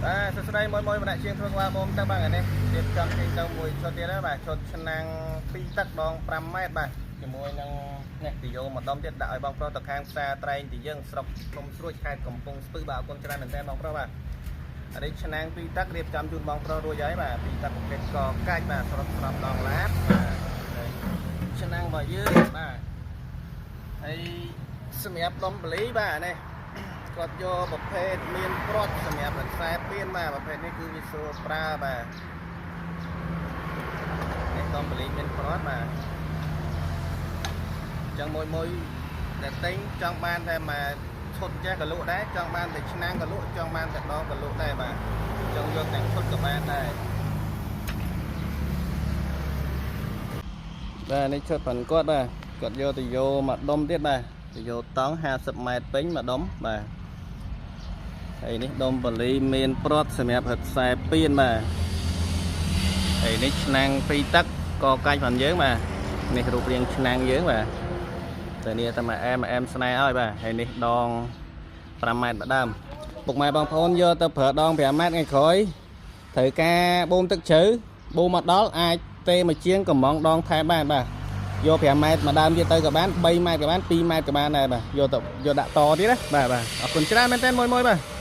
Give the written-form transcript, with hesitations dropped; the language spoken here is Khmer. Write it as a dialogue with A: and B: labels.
A: បាទសួស្តីមួយមួយម្នាក់ជាងធ្វើក្បាលបូមទឹកបាទថ្ងៃនេះរៀបចំចេញទៅមួយឈុតទៀតហើយបាទឈុតឆ្នាំង2ទឹកដង5ម៉ែត្របាទជាមួយនឹងនេះទីយោមួយដុំទៀតដាក់ឲ្យបងប្រុសទៅខាងផ្សារត្រែងទីយើងស្រុកភ្នំស្រួចខេត្តកំពង់ស្ពឺបាទអរគុណច្រើនមែនទែនបងប្រុសបាទអានេះឆ្នាំង2ទឹករៀបចំជូនបងប្រុសរួចហើយបាទ2ទឹកប្រភេទកកាច់បាទស្រស់ស្រស់ដងឡាតបាទឆ្នាំងរបស់យើងបាទហើយសម្រាប់ដុំបលីបាទនេះ គាត់យកប្រភេទមានព្រាត់សម្រាប់រខ្សែពៀនបាទប្រភេទនេះគឺវាស្រួលប្រើបាទនេះដុំបលីមានព្រាត់បាទអញ្ចឹងមួយមួយដែលទិញចង់បានតែមកឈុតចេះក៏លក់ដែរចង់បានតែឆ្នាំងក៏លក់ចង់បានតែដងក៏លក់ដែរបាទចង់យកទាំងឈុតក៏បានដែរបាទនេះឈុតប៉ុនគាត់បាទគាត់យកទៅយកមកដុំទៀតបាទទៅយកតង់50ម៉ែត្រពេញមកដុំបាទហើយនេះដុំបលីមានព្រាត់សម្រាប់រត់ខ្សែពៀនបាទហើយនេះឆ្នាំងពីរទឹកកកាច់ផងយើងបាទនេះរូបរាងឆ្នាំងយើងបាទតែនេះតែមកអែមអែមស្នេហ៍ឲ្យបាទហើយនេះដង5ម៉ែត្រម្ដើមពុកម៉ែបងប្អូនយកទៅប្រើដង5ម៉ែត្រថ្ងៃក្រោយត្រូវការបូមទឹកជ្រៅបូមមកដល់អាចទេមកជាងកំងដងថែមបានបាទយក5ម៉ែត្រម្ដើមទៀតទៅក៏បាន3ម៉ែត្រក៏បាន2ម៉ែត្រក៏បានដែរបាទយកទៅយកដាក់តទៀតណាបាទបាទអរគុណច្រើនមែនទែនមួយមួយបាទ។